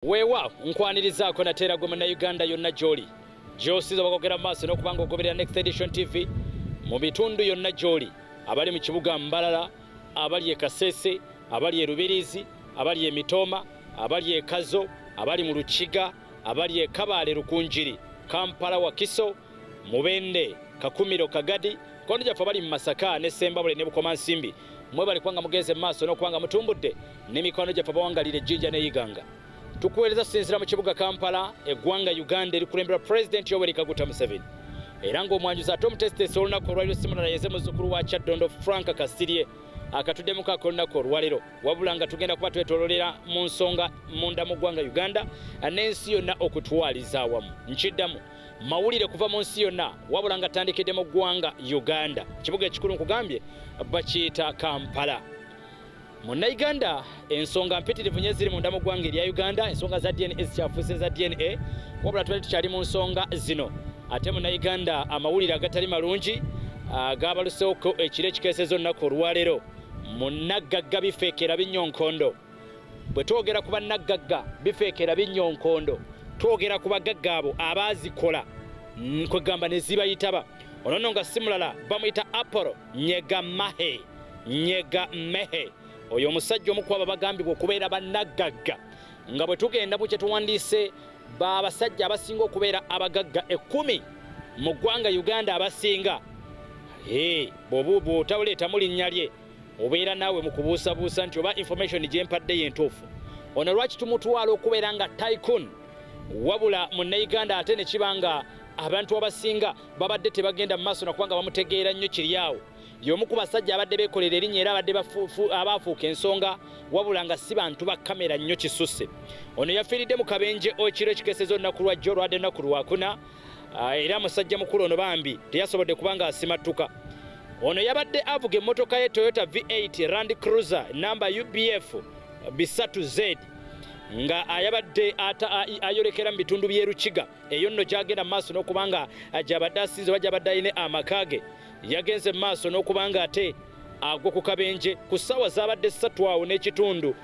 Weewaawo, nkwanirizaako nateera gwe Munnayuganda yonna gy'oli, gy'osinza bakogera mu maaso n'okubanga ogoberera Next Edition TV mu bitundu yonna gy'oli, abali mu kibuga Mbalala, abali e Kasese, abali e Rubirizi, abali e Mitooma, abali e Kazo, abali mu Lukiga, abali e Kabaale, Rukunjiri, Kampala, Wakiso, Mubende, Kakumiro, Kagadi, kondo gyaffe abali mu Masaka ne Sembabule ne Bukomansimbi, mwebale kubanga mugenze mu maaso n'okubanga mutumbudde n'emikwano gyaffe abawangalira Ejjinja ne Iganga. Tukuweereza tusinziira mu kibuga Kampala, eggwanga Uganda erikulemberwa Pulezidenti Yoweri Kaguta Museveni. Era ng'omwanjuzi ate omutesiteesi olunaku olwaliro simulala yeze muzzukulu wa Kyaddondo Frank Kasirye akatuddemu kaako olunaku olwaliro, wabula nga tugenda kuba twetoololera mu nsonga munda mu ggwanga Uganda n'ensi yonna okutwaliza awamu. Nkiddamu, mawulire kuva mu nsi yonna, wabula nga tandikidde mu ggwanga Uganda. Kibuga ekikulu nkugambye bakiyita Kampala. Munnayuganda, ensonga mpitirivu nnyo eziri munda mu ggwanga erya Uganda, ensonga za DNA zikyafuuse za DNA, wabula tubadde tukyali mu nsonga zino. Ate Munnayuganda, amawulire agatali malungi gabalusewoko ekiro ekikeeseza olunaku olwaleero. Munnaggagga bifeekera binnyonkondo. Bwe twogera ku bannaggagga bifeekera binnyonkondo, twogera ku bagagga abo abaazikola kwegamba ne zibayitaba. Ono nno nga si mulala bamuyita Apollo Nyegamahe. Nyegamehe oyo omusajja omu ku abo bagambibwa okubeera bannaggagga, nga bwe tugenda mu kye tuwandiise babasajja abasinga okubeera abagagga 10 mu ggwanga Uganda abasinga. Bw'otawuleetamu linnya lye obeera naawe mu kubuusabuusa nti oba information gye mpadde ye ntuufu. Ono lwaki tumutwala okubeera nga tycoon, wabula Munnayuganda ate ne kiba nga abantu abasinga babadde tebagenda mu maaso nakubanga bamutegeera nnyo kiri awo. Y'omu ku basajja abadde beekolera erinnya era abadde abaafuuka ensonga, wabula nga si bantu ba kamera nnyo kisusse. Ono yafiiridde mu kabenje ekiro ekikeeseza olunaku lwa jjo olwadde lunaku lwakuna, era musajja mukulu ono bambi teyasobodde kubanga asimattuka. Ono yabadde avuga emmotoka ye Toyota V8 Land Cruiser namba UBF 3Z nga ayabadde ayolekera mu bitundu by'e Rukiga, eyo nno gy'agenda mu maaso n'okubanga gy'abadde asinze oba gy'abadde alina amaka ge. Yagenze mu maaso n'okubanga ate agwa ku kabenje ku ssaawa zaabadde 3 awo n'ekitundu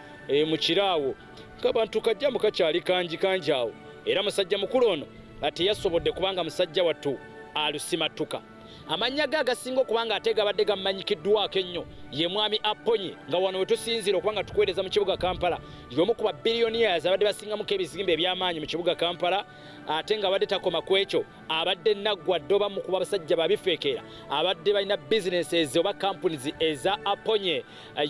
mu kiraawo, ng'abantu kajjamu kakyali kangi kangi awo. Era musajja mukulu ono ate yasobodde kubanga musajja wattu alusimattuka. Amannya ge agasinga okubanga ate gabadde gamanyikiddwako ennyo ye Mwami Aponye, nga wano we tusinziira okubanga tukuweereza mu kibuga Kampala. Y'omu ku ba billionaires abadde basingamuko ebizimbe eby'amaanyi mu kibuga Kampala, ate nga abadde takoma ku ekyo, abadde naggwa ddoba mu kuba abasajja babifeekeera, abadde balina businesses oba companies eza Aponye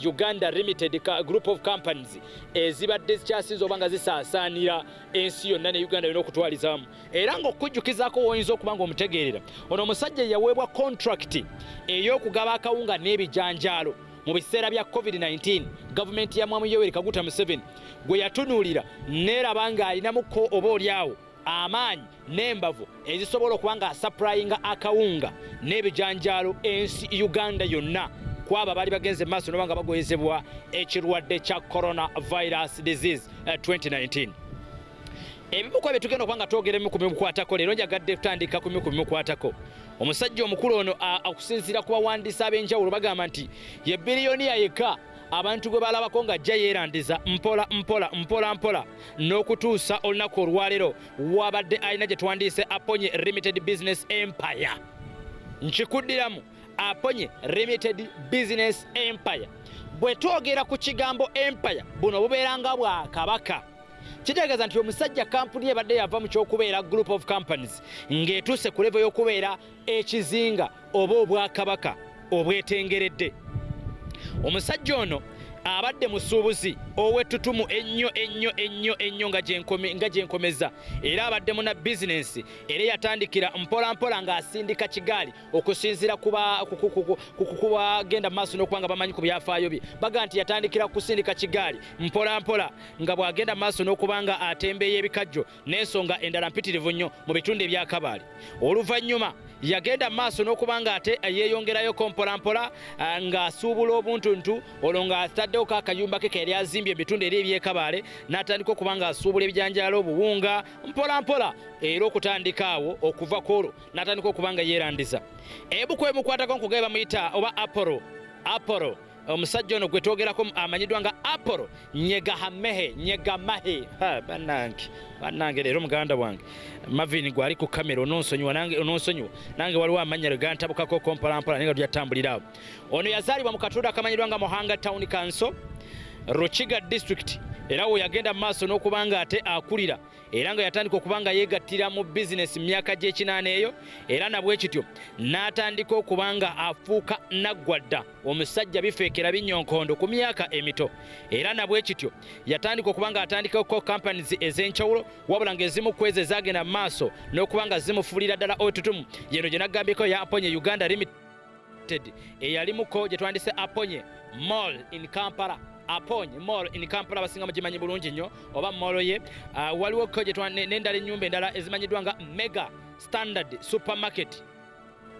Uganda Limited Group of Companies ezibadde zikyasinze oba nga zisaasaanira ensi yonna ne Uganda yonna okutwalizaamu. Era ng'okujjukizaako w'oyinza okuba ng'omutegeerera, ono omusajja yaweebwa contract ey'okugaba akawunga n'ebijanjaalo mu biseera bya COVID-19. Gavumenti ya Mwami Yoweri Kaguta Museveni gwe yatunuulira neeraba ng'alinamuko oba oliawo amaanyi n'embavu ezisobola okuba nga asupplyinga akawunga n'ebijanjaalo ensi Uganda yonna kwabo abaali bagenze mu maaso n'oba nga bagoyezebwa ekirwadde kya coronavirus disease 2019. Ebimu ku ebyo tugenda okuba nga twogera ebimu ku bimukwatako leero, njagadde kutandika ku bimu ku bimukwatako. Omusajja omukulu ono okusinziira ku bawandiisi ab'enjawulo bagamba nti ye biliyoniya yekka abantu gwe balabako ng'ajja yeerandiza mpola mpola mpola mpola n'okutuusa olunaku olwaleero wabadde alina gye tuwandiise Aponye Limited Business Empire. Nkikuddiramu, Aponye Limited Business Empire. Bwe twogera ku kigambo empire, buno bubeera nga bwakabaka. Kitegeeza nti omusajja kampuni ebadde yava mu ky'okubeera group of companies ng'etuuse ku level y'okubeera ekizinga oba obwakabaka obwetengeredde. Omusajja ono abadde musuubuzi ow'ettutumu ennyo ennyo ennyo ennyo nga gyenkomeza, era abadde muna bizinensi, era yatandikira mpola mpola ng'asindika kigaali okusinziira ku bagenda mu maaso n'okuba nga bamanyi ku byafaayo bye. Baga nti yatandikira kusindika kigaali mpola mpola nga bw'agenda mu maaso n'okuba nga atembeeya ebikajjo n'ensonga endala mpitirivu nnyo mu bitundu ebya Kabaale. Oluvannyuma yagenda mu maaso n'okuba nga ate yeeyongerayoko mpola mpola ng'asuubula obuntuntu, olwo ng'ataddewo akayumba ke ke yali azimbye mu bitundu eri eby'e Kabaale, n'atandika okuba ng'asuubula ebijanjaalo, obuwunga mpola mpola, era okutandika awo okuva ku olwo n'atandika okuba nga yeerandiza. Ebuku emukwatako nkugaye bamuyita oba Apollo Omusajja ono gwe twogerako amanyiddwa nga Apollo Nyegahamehe Nyegamahe. Bannange, bannange, leero muganda wange Marvin gwali ku kamera, ononsonyiwa nange, ononsonyiwa nange, waliwo amannya lwe gantabukako kompolampola, naye nga tujatambulira awo. Ono yazaalibwa mu katundu akamanyiddwa nga Muhanga Town Council, Rukiga District, era we yagenda mu maaso n'okuba nga ate akulira, era nga yatandika okuba nga yeegattira mu bizinesi mu myaka gy'ekinaana eyo, era nabwe kityo n'atandika okuba nga afuuka naggwadda omusajja bifeekera binnyonkondo ku myaka emito. Era nabwe kityo yatandika okuba nga atandikako companies ez'enjawulo, wabula ng'ezimu ku ezo ezagenda mu maaso n'okuba nga zimufuulira ddala otutumu yeno gye nagambyeko ya Aponye Uganda Limited, eyalimuko gye twandise Aponye Mall in Kampala. Aponye Mall in Kampala abasinga mugimanyi bulungi nnyo, oba mall ye. Waliwo ko n'endala, ennyumba endala ezimanyiddwa nga Mega Standard Supermarket.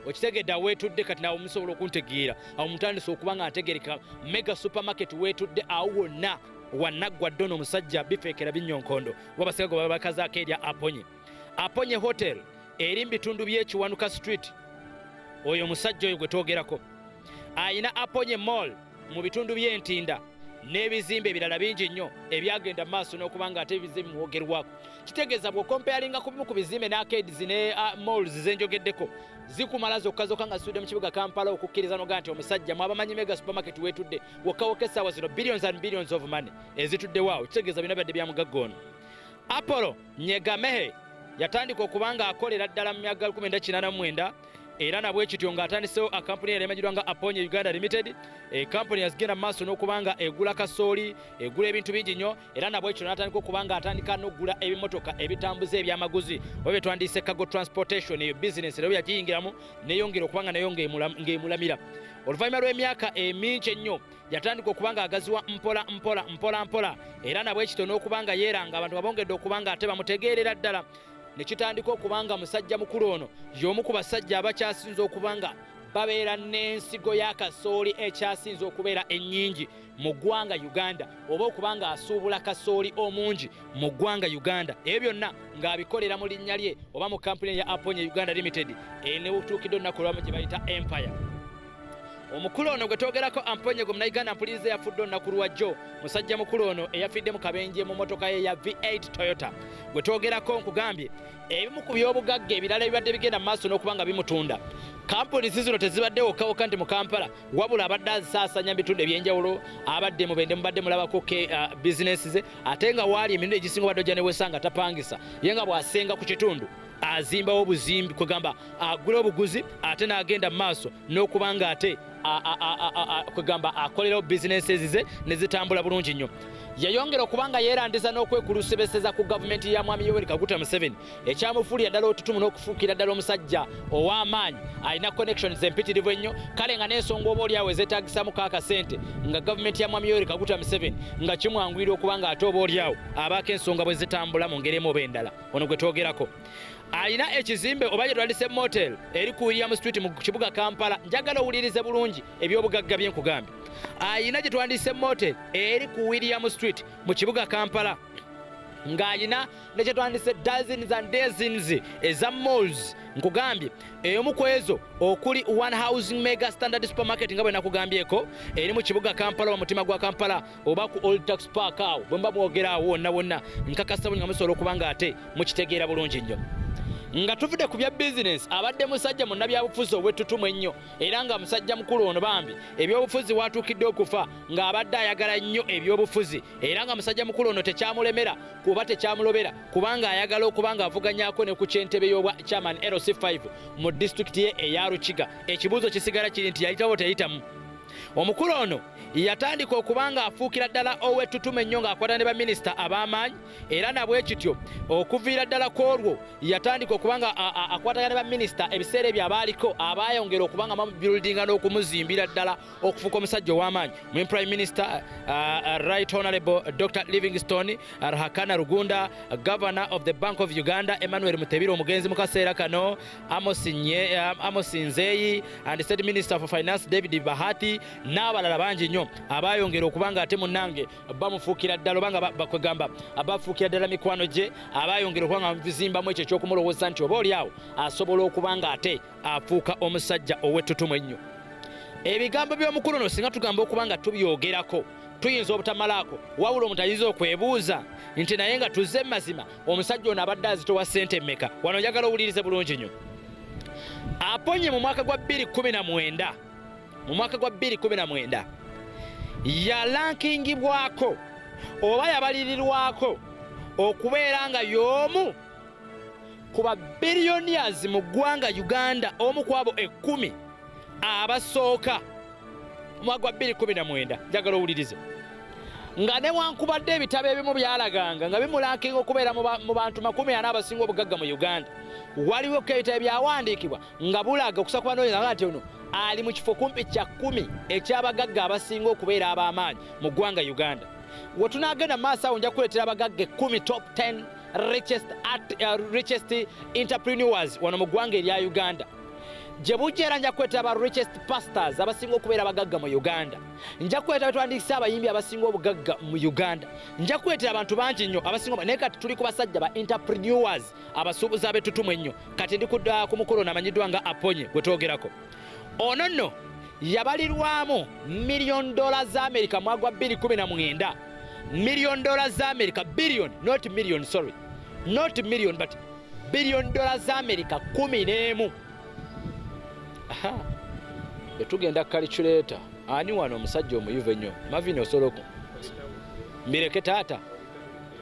Okitegedde aweetudde kati nawe musobola okuntegeera awo mutandise okuba nga ntegereka. Mega Supermarket weetudde awo wonna wannaggwa ddono omusajja bifeekera binnyonkondo, wabasinga gwe babakazaako erya Aponye. Aponye Hotel eri mu bitundu by'Ekiwanuka Street. Oyo omusajja oyo gwe twogerako ayina Aponye Mall mu bitundu by'Entinda n'ebizimbe ebirala bingi nnyo ebyagenda mu maaso n'okuba nga ate ebizimbe bimwogerwako. Kitegeeza bw'okompeyalinga ku bimu ku bizimbe n'arcades ne malls zenjogeddeko, zikumala zokka zokka nga zitudde mu kibuga Kampala, okukkiriza noga nti omusajja mwabamanyi Mega Supermarket weetudde wokka wokka essaawa zino, billions and billions of money ezituddewo awo. Kitegeeza byonna byadde bya mugagga ono Apollo Nyegamehe. Yatandika okuba nga akolera ddala mu myaka 1989, era nabwe kityo ng'atandisewo akampuni yali emanyiddwa nga Aponye Uganda Limited. Ekampuni yazigenda mu maaso n'okuba nga egula kasooli, egula ebintu bingi nnyo, era nabwe kityo n'atandika okuba nga atandika n'okugula ebimotoka ebitambuza ebyamaguzi, oba bye twandiyise cargo transportation. Eyo bizinesi rero yagiyingiramu neyongera okuba nga nayo ng'emulamira. Oluvannyuma lw'emyaka emingi ennyo yatandika okuba nga agaziwa mpola mpola mpola mpola, era nabwe kityo n'okuba nga yeeranga abantu babongedde okuba nga ate bamutegeerera ddala, ne kitandika okuba nga musajja mukulu ono y'omu ku basajja abakyasinze okuba nga babeera n'ensigo y'akasooli ekyasinze okubeera ennyingi mu ggwanga Uganda, oba okuba nga asuubula kasooli omungi mu ggwanga Uganda. Ebyo byonna ng'abikolera mu linnya lye oba mu kampuni ya Aponye Uganda Limited, enebutuukidde olunaku lwamu gye bayita Empire. Omukulu ono gwe twogerako, Aponye gwe Munauganda mpuliriza, yafudde olunaku lwajjo. Musajja mukulu ono eyafidde mu kabenje mu motoka ye ya V8 Toyota gwe twogerako. Nkugambye ebimu ku byobugagga ebirala ebibadde bigenda mu maaso n'okuba nga bimutunda, kampuni zino tezibadde wokka nti mu Kampala, wabula abadde azisaasanya mu bitundu ebyenjawulo. Abadde Mubende, mubadde mulabako ke bizinesi ze, ate nga waali emirundi egisinga obadde ojja newesanga tapangisa ye, nga bw'asenga ku kitundu azimbawo obuzimbi, kwegamba agula obuguzi ate n'agenda mu maaso n'okuba nga ate kwegamba akolerawo bizinesi ze ne zitambula bulungi nnyo. Yayongera okuba nga yeerandiza n'okwekulusebeseza ku gavumenti ya Mwami Yoweri Kaguta Museveni, ekyamufuulira ddala otutumu n'okufuukira ddala omusajja ow'amaanyi alina connections empitirivu ennyo. Kale nga n'ensonga oba oliawo ezeetagisamu kaakasente nga gavumenti ya Mwami Yoweri Kaguta Museveni, nga kimwanguyira okuba nga ate oba oliawo abaako ensonga bwe zitambula mu ngeri emu oba endala. Ono gwe twogerako alina ekizimbe oba gye twandise motel eri ku William Street mu kibuga Kampala. Njagala owulirize bulungi ebyobugagga bye nkugambye. Ayina gye twandise motel eri ku William Street mu kibuga Kampala, ng'ayina nekyetwandise dozens and dozens eza malls. Nkugambye emu ku ezo okuli One Housing Mega Standard Supermarket, nga bwe nakugambyeko, eri mu kibuga Kampala oba mutima gwa Kampala oba ku Old Tax Park awo. Bwe mba mwogera awo wonna wonna, nkakasa bunyi nga musobola okuba nga ate mukitegeera bulungi nnyo. Nga tuvudde ku bya bizinesi, abadde musajja munnabyabufuzi ow'ettutumu ennyo, era nga musajja mukulu ono bambi ebyobufuzi watuukidde okufa ng'abadde ayagala nnyo ebyobufuzi, era nga musajja mukulu ono tekyamulemera kuba tekyamulobera kubanga ayagala okuba nga avuganyako ne ku ky'entebe y'obwa chairman LC5 mu disitulikiti ye eya Rukiga. Ekibuuzo kisigala kiri nti yayitawo teyitamu? Omukulu ono yatandika okuba nga afuukira ddala ow'ettutumu ennyo ng'akwata ne baminisita ab'amaanyi, era nabwe kityo okuviira ddala ku olwo yatandika okuba nga akwatagana ne baminisita ebiseera ebyo abaaliko, abaayongera okuba nga bamubuildinga n'okumuzimbira ddala okufuuka omusajja ow'amaanyi. Mu Prime Minister Right Honorable Dr Livingstone Ruhakana Rugunda, Governor of the Bank of Uganda Emmanuel Mutebire omugenzi mu kaseera kano, Amos Nzeyi, and State Minister for Finance David Bahati n'abalala bangi nnyo abayongera okuba nga ate munnange bamufuukira ddala oba nga bakwegamba bafuukira ddala mikwano gye, abayongera okuba nga bamuzimbamu ekyo ekyokumulowooza nti oba oli awo asobola okuba nga ate afuuka omusajja ow'ettutumu ennyo. Ebigambo by'omukulu ono singa tugamba okuba nga tubyogerako tuyinza obutamalaako, wabula omuntu ayinza okwebuuza nti naye nga tuzze mazima omusajja ono abadde azitowa ssente mmeka. Wano njagala owulirize bulungi nnyo. Aponye mu mwaka gwa 2019, mu mwaka gwa 2019 yalankingibwako oba yabalirirwako okubeera nga y'omu ku ba billionaires mu ggwanga Uganda, omu ku abo 10 abasooka mu mwaka gwa 2019. Njagala owulirize nga newankubadde ebitabo ebimu byalaganga nga bimulankinga okubeera mu bantu 40 abasinga obugagga mu Uganda, waliwo ebitabo byawandiikibwa nga bulaga okusa ku banoonyereza nti ono ali mu kifo kumpi kya 10 eky'abagagga abasinga okubeera ab'amaanyi mu ggwanga Uganda. We tunaagenda mu maaso awo nja kuleetera abagagga 10 top 10 richest entrepreneurs wano mu ggwanga erya Uganda. Gye bujja era nja kuleetera aba richest pastors abasinga okubeera abagagga mu Uganda. Nja kuleetera betwandiikisa abayimbi abasinga obugagga mu Uganda. Nja kuleetera abantu bangi nnyo abasinga, naye kati tuli ku basajja ba entrepreneurs abasuubuzi ab'ettutumu ennyo. Kati ndi ku mukulu ono amanyiddwa nga Aponye gwe twogerako. Ono nno yabalirwamu $1 million za Amerika mwaka gwa 2019. $1 million za Amerika, billion, not million, sorry, not million but $billion za Amerika 11. Aha, tugenda calculator. Ani wano omusajja omuyivu ennyo Marvin Osoloko mbireke taata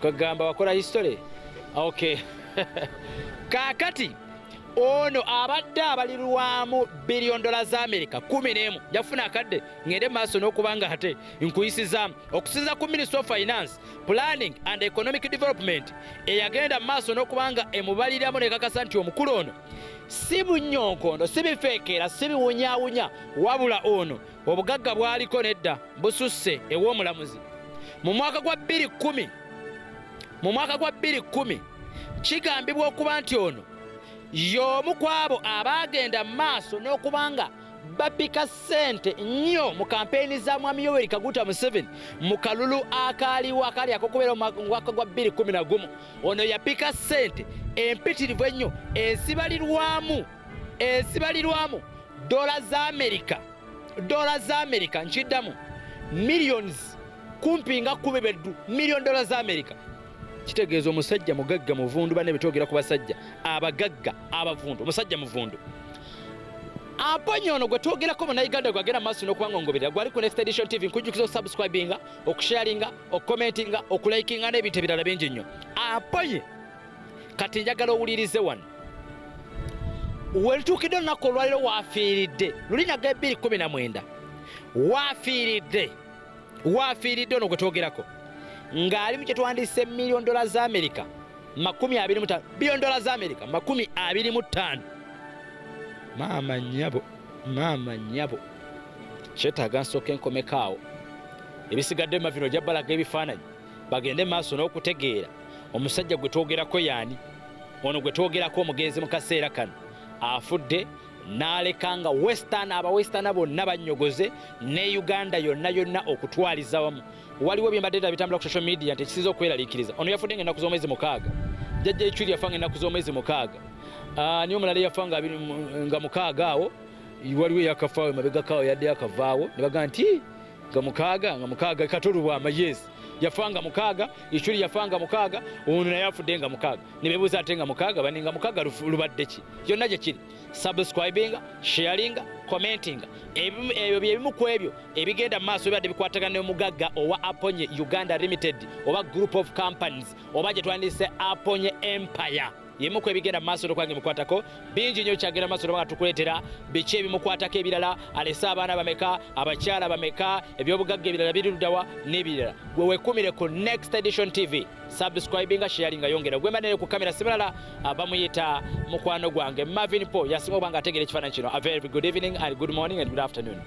kwegamba wakola history. Okay. Kaakati ono abadde abalirwamu $billion za Amerika 11. Yafuna akadde ngende maaso n'okubanga ate nkuyisizaamu okusinza ku Ministry of Finance, Planning and Economic Development eyagenda maaso n'okubanga emubaliramu nekakasa nti omukulu ono si bunyonkondo, si bifeekera, si biwunyaawunya, wabula ono obugagga bwaliko nedda bususse ew'omulamuzi. Mu mwaka gwa 2010, mu mwaka gwa 2010 kigambibwa okuba nti ono y'omu ku abo abaagenda maaso n'okubanga bapika ssente nnyo mu kampeyini za Mwami Yoweri Kaguta Museveni mu kalulu akaaliwo akaali ak'okubeera mu mwaka gwa 2011. Ono yapika ssente empitirivu ennyo ezibalirwamu dola za Amerika, dola za Amerika, nkiddamu millions kumpi nga 10 beddu $million za Amerika. Kitegeeza omusajja mugagga muvundu. Banne betwogera ku basajja abagagga abavundu, omusajja muvundu. Aponye ono gwe twogerako Munnayuganda gwagenda maaso n'okubanga ngoberera gwali ku Next Edition TV. Nkujjukiza okusubscribinga, okusharinga, okucommentinga, okulikinga n'ebintu ebirala bingi nnyo. Aponye kati njagala owulirize wano welutuukidde olunaku olwaliro waafiiridde lulinaga 2019 waafiiridde ono gwe twogerako ng'ali mu kye twandiise $million za Amerika 25, $billion za Amerika 25. Maama nnyabo, maama nnyabo, kyetaaga nsooka enkomeko awo. Ebisigadde Mavino ojja balaga ebifaananyi bagende maaso n'okutegeera omusajja gwe twogerako yaani. Ono gwe twogerako omugenzi mu kaseera kano afudde n'aleka nga Western, abawestern bonna bannyogoze ne Uganda yonna yonna okutwaliza wamu. Waliwo byembadde dda bitambula ku social media nti ekisinza okweraliikiriza ono yafudde nga ennaku z'omwezi 6. Jjajja Echuli yafa nga ennaku z'omwezi 6. Niyo omulala yafa nga 6 awo. Waliwo eyakafaawo emabegako yadde yakavaawo ne bagamba nti nga 6, nga 6 Katolubwama, yes, yafa nga 6, Echuli yafa nga 6, ono naye afudde nga 6. Ne beebuuza ate nga 6 bani nga 6 lubadde ki? Yonna gye kiri. Subscribinga, sharinga, commentinga. Ebyo bye bimu ku ebyo ebigenda mu maaso bibadde bikwatagana n'omugagga owa Aponye Uganda Limited oba Group of Companies oba gye twandise Aponye Empire. Yemu ku ebigenda mu maaso n'okwange mukwatako bingi nnyo kyagenda maaso n'okuba tukuleetera biki ebimukwatako ebirala, alese abaana bameka, abakyala bameka, ebyobugagga ebirala biri luddawa n'ebirala. Gwe weekumire ku Next Edition TV, subscribinga, sharinga, yongera. Gwe mbanere ku kamera simalala bamuyita mukwano gwange Marvin Paul yasinga okuba nga ategeera ekifaananyi kino. A very good evening and good morning and good afternoon.